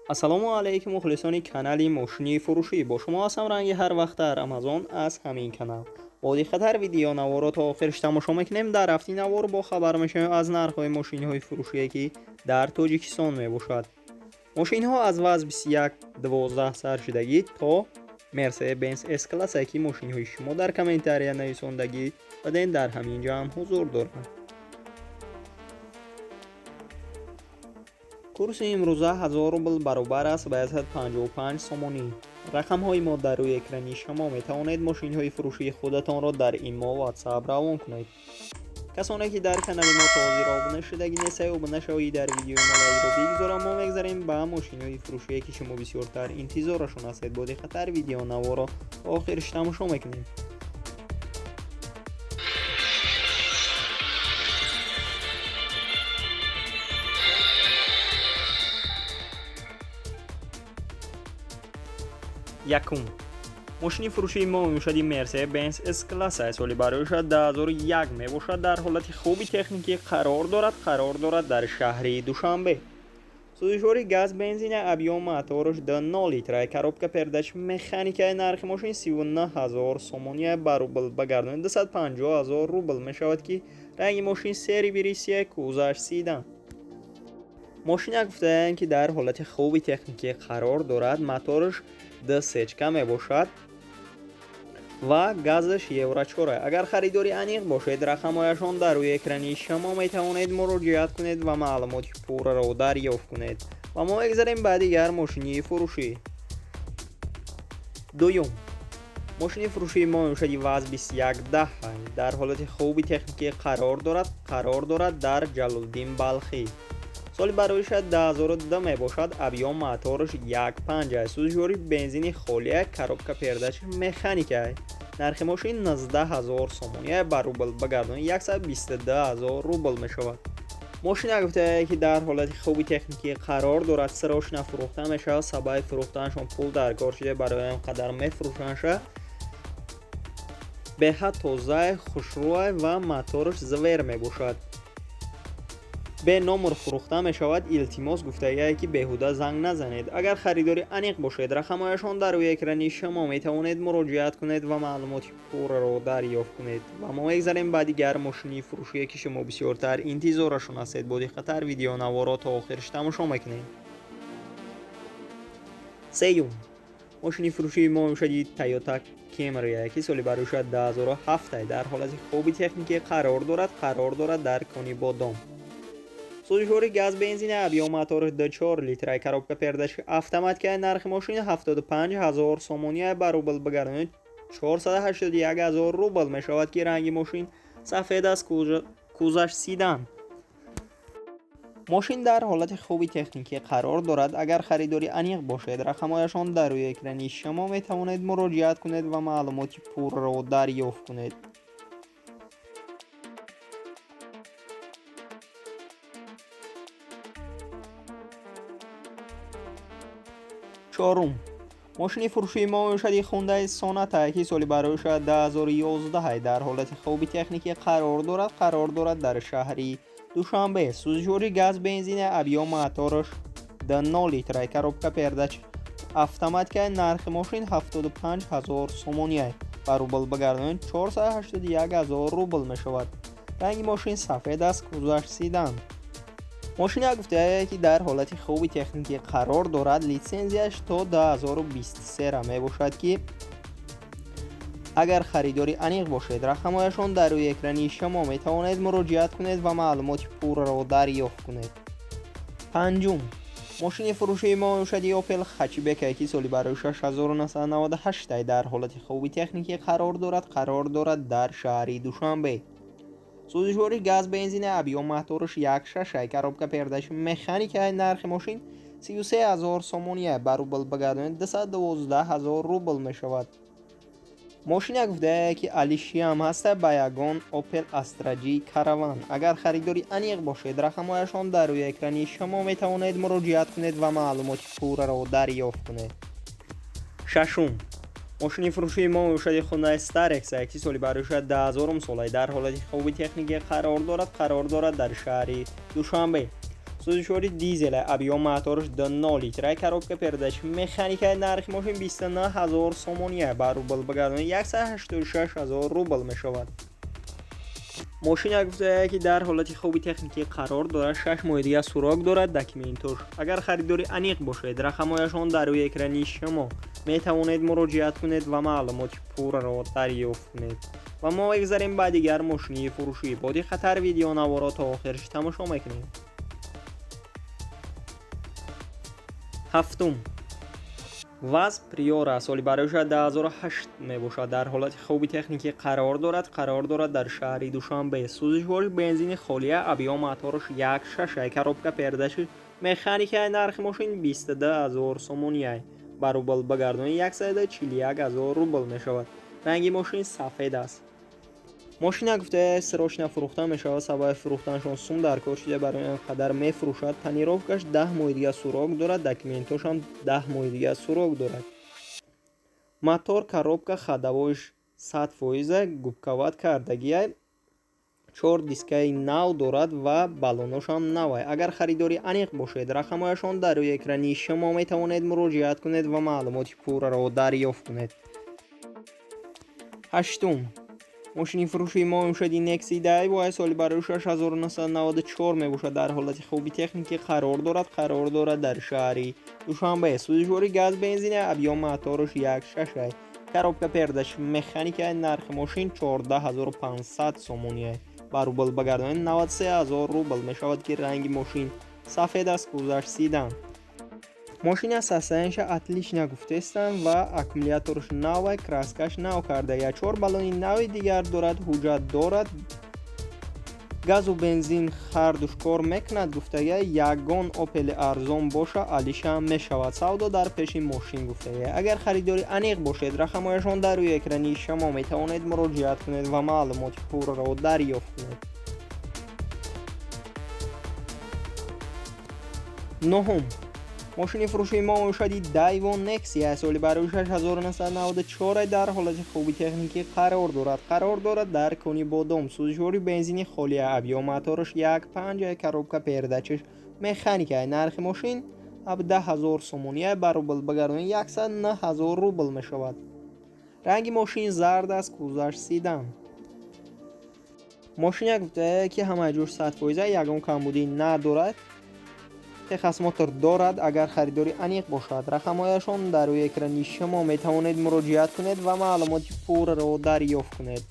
Ассалому алайкум мухлисони канали мошини фурӯшӣ. Бо шумо ҳастам ранги ҳар вақт дар Амазон аз ҳамин канал. Бо диққаттар видео наворо то охирш тамошо мекунем. Дар рафти навор бо хабар мешавем аз нархҳои мошинҳои фурӯшие ки дар Тоҷикистон мебошад. Мошинҳо аз ВАЗ 2112 сар шудагӣ то Mercedes-Benz S-классе ки мошинҳои шумо дар комментария нависондагӣ баден дар ҳамин ҷо ҳам ҳузур доранд. Курси имрӯза 1000 рубл баробар аст ба 155 сомонӣ. Рақамҳои мо дар рӯи экрани шумо метавонед мошинҳои фурӯшии худатонро дар имо WhatsApp равон кунед. Касоне ки дар канали мо то ҳозир обуна шудагӣ нестед, обуна шавед, дар видеои мо лайкро бигзорам. Мо мегзарем ба мошинҳои фурӯшие ки шумо бисёртар интизорашон ҳастед. Бо диққаттар видеонаворо то охирш тамошо мекунем. Якум. Мошини фурӯшии мо мебошади Mercedes-Benz S-класс соли барояшад 2001 мебошад. Дар ҳолати хуби техникӣ қарор дорад дар шаҳри Душанбе. Сӯзишвори газ бензина, объём мотораш 2.0 литра, коробка передач механика. Нархи мошин 39 000 сомония, ба рубл багардонед 250 000 рубл мешавад, ки ранги мошин серебристый, кузаш седан. Мошина гуфтаанд ки дар ҳолати хуби техникӣ қарор дорад, мотораш д сечка мебошад ва газаш евро 4. Агар харидори аниқ бошед, рақамҳояшон дар рӯи экрани шумо, метавонед муроҷиат кунед ва маълумоти пурраро дарёфт кунед. Ва мо мегзарем ба дигар мошини фурӯшӣ. Дуюм. Мошини фурӯшии мо мебошади ВАЗ 2110, дар ҳолати хуби техникӣ қарор дорад дар Ҷалолиддин Балхӣ. Соли бароишад 2002 мебошад, объём мотораш 1.5, сӯзишвори бензини холия, коробка передач механика. Нархи мошин 19 000 сомония, ба рубл багардонед 122 000 рубл мешавад. Мошина гуфтае ки дар ҳолати хуби техникӣ қарор дорад, срочно фурӯхта мешавад. Сабаби фурӯхтанашон пул дар кор шуда, барои он қадар мефурӯшандша. Беҳад тоза, хушрӯй ва мотораш звер мебошад. Бе номер фурӯхта мешавад. Илтимос гуфтагие ки беҳуда занг назанед. Агар харидори аниқ бошед, рақамҳояшон дар рӯи экрани шумо, метавонед муроҷиат кунед ва маълумоти пурраро дарёфт кунед. Ва мо мегзарем ба дигар мошини фурӯшие ки шумо бисёртар интизорашон ҳастед. Бо диққаттар видеонаворо то охирш тамошо мекунем. Сеюм. Мошини фурӯшии мо мебошади Toyota Camry, ки соли бароишад 2007, дар ҳолати хуби техникӣ қарор дорад дар Конибодом. Сӯзишвори газ бензина, объём мотори 2.4 литра, коробка передач автоматика. Нархи мошин 75 000 сомония, ба рубл багардонед 481 000 рубл мешавад, ки ранги мошин сафед аст, кузаш седан. Мошин дар ҳолати хуби техникӣ қарор дорад. Агар харидори аниқ бошед, рақамҳояшон дар рӯи экрани шумо, метавонед муроҷиат кунед ва маълумоти пурраро дарёфт кунед. Чорум. Мошини фурӯшии мо мебошади Hyundai Sonata, ки соли бароишад 2011, дар ҳолати хуби техникӣ қарор дорад дар шаҳри Душанбе. Сӯзишвори газ бензина, объём мотораш 2.0 литра, коробка передач автоматика. Нархи мошин 75 000 сомония, ба рубл багардонед 481 000 рубл мешавад. Ранги мошин сафед аст, кузаш седан. Мошина гуфтае ки дар ҳолати хуби техникӣ қарор дорад, литсензияш то 2023 мебошад, ки агар харидори аниқ бошед, рақамҳояшон дар рӯи экрани шумо, метавонед муроҷиат кунед ва маълумоти пурраро дарёфт кунед. Панҷум. Мошини фурӯшии мо мебошади Opel Hatchback, ки соли барои 1998, дар ҳолати хуби техникӣ қарор дорад дар шаҳри Душанбе. Сӯзишвори газ бензина, объём мотораш 1.6, коробка передач механика. Нархи мошин 33 000 сомония, ба рубл багардонед 212 000 рубл мешавад. Мошина гуфтае ки алишиам ҳаста ба ягон Opel Astra G Caravan. Агар харидори аниқ бошед, рақамҳояшон дар рӯи экрани шумо, метавонед муроҷиат кунед ва маълумоти пурраро дарёфт кунед. Шашум. Мошини фурӯшии мо мебошади Hyundai Starex, ки соли бароишад 2000 сола, дар ҳолати хуби техникӣ қарор дорад дар шаҳри Душанбе. Сӯзишвори дизел, объём мотораш 2.0 литра, коробка передач механика. Нархи мошин 29 ҳазор сомония, ба рубл багардонед 186 ҳазор рубл мешавад. Мошина гуфтая ки дар ҳолати хуби техникӣ қарор дорад, 6 моҳи дигар суроғ дорад документош. Агар харидори аниқ бошед, рақамҳояшон дар рӯи экрани шумо, метавонед муроҷиат кунед ва маълумоти пурраро дарёфт кунед. Ва мо мегзарем ба дигар мошини фурӯшӣ. Бо диққаттар видеонаворо то охираш тамошо мекунем. Ҳафтум, ВАЗ Приора, соли барояш 2008 мебошад, дар ҳолати хуби техникӣ қарор дорад, қарор дорад дар шаҳри Душанбе. Сӯзишвори бензини холия, объём мотораш 1.6, коробка передачи механика. Нархи мошин 22 ҳазор сомония, ба рубл багардонед 141 ҳазор рубл мешавад. Ранги мошин сафед аст. Мошина гуфта срочно фурӯхта мешавад, сабаби фурӯхтанашон сум дар кор шуда, барои ин қадар мефурӯшад. Тонировкаш 10 моҳи дигар суроғ дорад, документошам 10 моҳи дигар суроғ дорад. Мотор, коробка, ходовойш 100%, губковат кардагия, 4 дискаи нав дорад ва баллоношам навай. Агар харидори аниқ бошед, рақамҳояшон дар рӯи экрани шумо, метавонед муроҷиат кунед ва маълумоти пурраро дарёфт кунед. Ҳаштум, мошини фурӯшии мо мешавад Nexia Daewoo, соли барои 1994 мебошад, дар ҳолати хуби техникӣ қарор дорад, қарор дорад дар шаҳри Душанбе. Сӯзишвори газ бензин, объём мотораш 1.6, коробка передач механика. Нархи мошин 14500 сомония, ба рубл багардонед 93 ҳазор рубл мешавад, ки ранги мошин сафед аст, кузаш седан. Мошина состояниеша отлично гуфтестам ва аккумулятораш навай, краскаш нав карда, чор баллони нави дигар дорад, ҳуҷҷат дорад, газу бензин ҳардуш кор мекунад гуфтага. Ягон Опели арзон боша, алиша мешавад. Савдо дар пеши мошин гуфтага. Агар харидори аниқ бошед, рақамҳояшон дар рӯи экрани шумо, метавонед муроҷиат кунед ва маълумоти пурраро дарёфт кунед. Нуҳум, мошини фурӯшии мо мешавад Daewoo Nexia, соли барои 1994, дар ҳолати хуби техникӣ қарор дорад, қарор дорад дар Кони Бодом. Сӯзишвори бензини холия, объём мотораш 1.5, коробка передачаш механика. Нархи мошин 17 ҳазор сомония, ба рубл багардонед 109 ҳазор рубл мешавад. Ранги мошин зард аст, кузаш седан. Мошина гуфта ки ҳамаи ҷош 100%, ягон камбудӣ надорад, техосмотр дорад. Агар харидори аниқ бошад, рақамҳояшон дар рӯи экрани шумо, метавонед муроҷиат кунед ва маълумоти пурраро дарёфт кунед.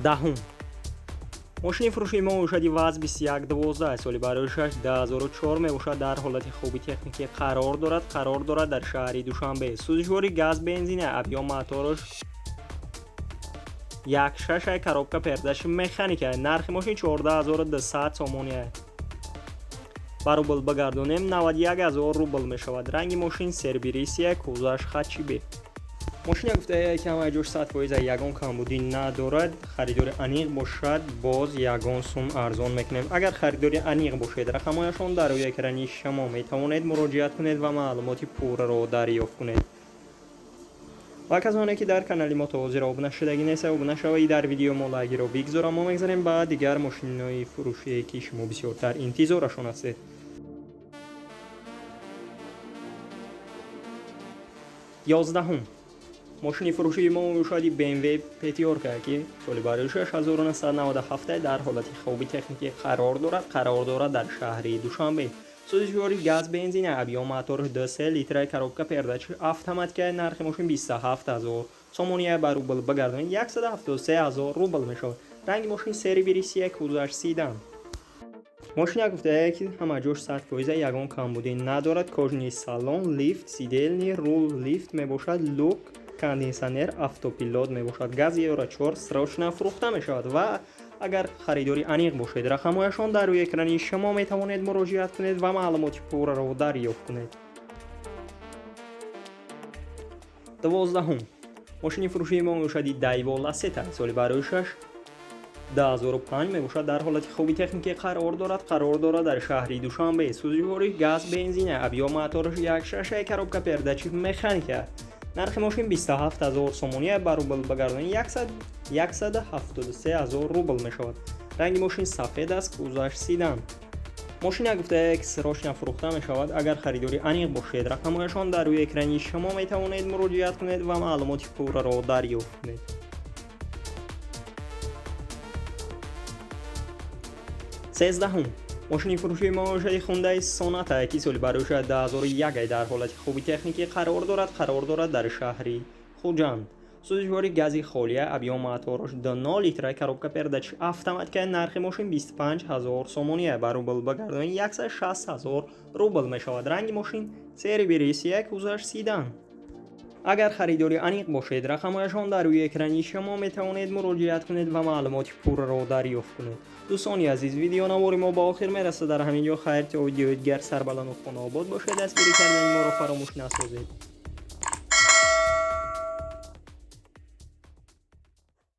Даҳум, мошини фурӯшии мо мебошад ВАЗ 2112, соли барои 2004 мебошад, дар ҳолати хуби техникӣ қарор дорад, қарор дорад дар шаҳри Душанбе. Сӯзишвори газ бензин, объём мотораш 1.6, коробка передачи механика. Нархи мошин 14200 сомония, ба рубл багардонем 91 ҳазор рубл мешавад. Ранги мошин сербирисия, кузаш хачибе. Мошина гуфта ки ҳамаи ҷош 100%, ягон камбудӣ надорад. Харидори аниқ бошад, боз ягон сум арзон мекунем. Агар харидори аниқ бошед, рақамҳояшон дар рӯи экрани шумо, метавонед муроҷиат кунед ва маълумоти пурраро дарёфт кунед. Ва касоне ки дар канали мо то ҳозир обуна шудагӣ нест, обуна шавед, дар видео мо лайкиро бигзорам. Мо мегзарем ба дигар мошинои фурӯшие ки шумо бисёртар интизорашон ҳастед. Ёздаҳум, мошини фурӯшии мо мебошад BMW Пятёрка, ки соли барои 1997, дар ҳолати хуби техникӣ қарор дорад, қарор дорад дар шаҳри Душанбе. Сӯзишвори газ бензин, объём мотор 2.3 литра, коробка передачи автоматика. Нархи мошин 27 ҳазор сомония, ба рубл багардонед 173 ҳазор рубл мешавад. Ранги мошин серебристый, кузаш седан. Мошина гуфтая ки ҳама ҷош 100%, ягон камбудӣ надорад. Кожаный салон, лифт сидельный, рул лифт мебошад, люк, кондитсионер, автопилот мебошад. Газ Евро 4, срочно фурӯхта мешавад. Ва агар харидори аниқ бошед, рақамҳояшон дар рӯи экрани шумо, метавонед муроҷиат кунед ва маълумоти пурраро дарёфт кунед. Дувоздаҳум, мошини фурӯшии мо мебошад Daewoo Lacetti, соли барои 2005 мебошад, дар ҳолати хуби техникӣ қарор дорад, қарор дорад дар шаҳри Душанбе. Сӯзишвори газ бензин, объём мотораш 1.6, коробка передачи механика. Нархи мошин 27 ҳазор сомонӣ, ба рубл багардонӣ 173 ҳазор рубл мешавад. Ранги мошин сафед аст, кузоваш седан. Мошина гуфта срочно фурӯхта мешавад. Агар харидори аниқ бошед, рақамҳояшон дар рӯи экрани шумо, метавонед муроҷиат кунед ва маълумоти пурраро дарёфт кунед. 13-ум мошини фурӯшии мо бошад Хундай Соната, ки соли барои 2001, дар ҳолати хуби техникӣ қарор дорад дар шаҳри Хуҷанд. Сӯзишвори гази холия, объём мотораш 2,0 литра, коробка передач автоматика. Нархи мошин 25 ҳазор сомония, ба рубл багардонӣ 160 ҳазор рубл мешавад. Ранги мошин серый сия, кузоваш седан. Агар харидори аниқ бошед, рақамҳояшон дар рӯи экрани шумо, метавонед муроҷиат кунед ва маълумоти пурраро дарёфт кунед. Дӯстони азиз, видеонавори мо ба охир мерасад дар ҳамин ҷо. Хайр, то видеои дигар сарбаланду хонаобод бошед. Дастгирӣ кардани моро фаромӯш насозед.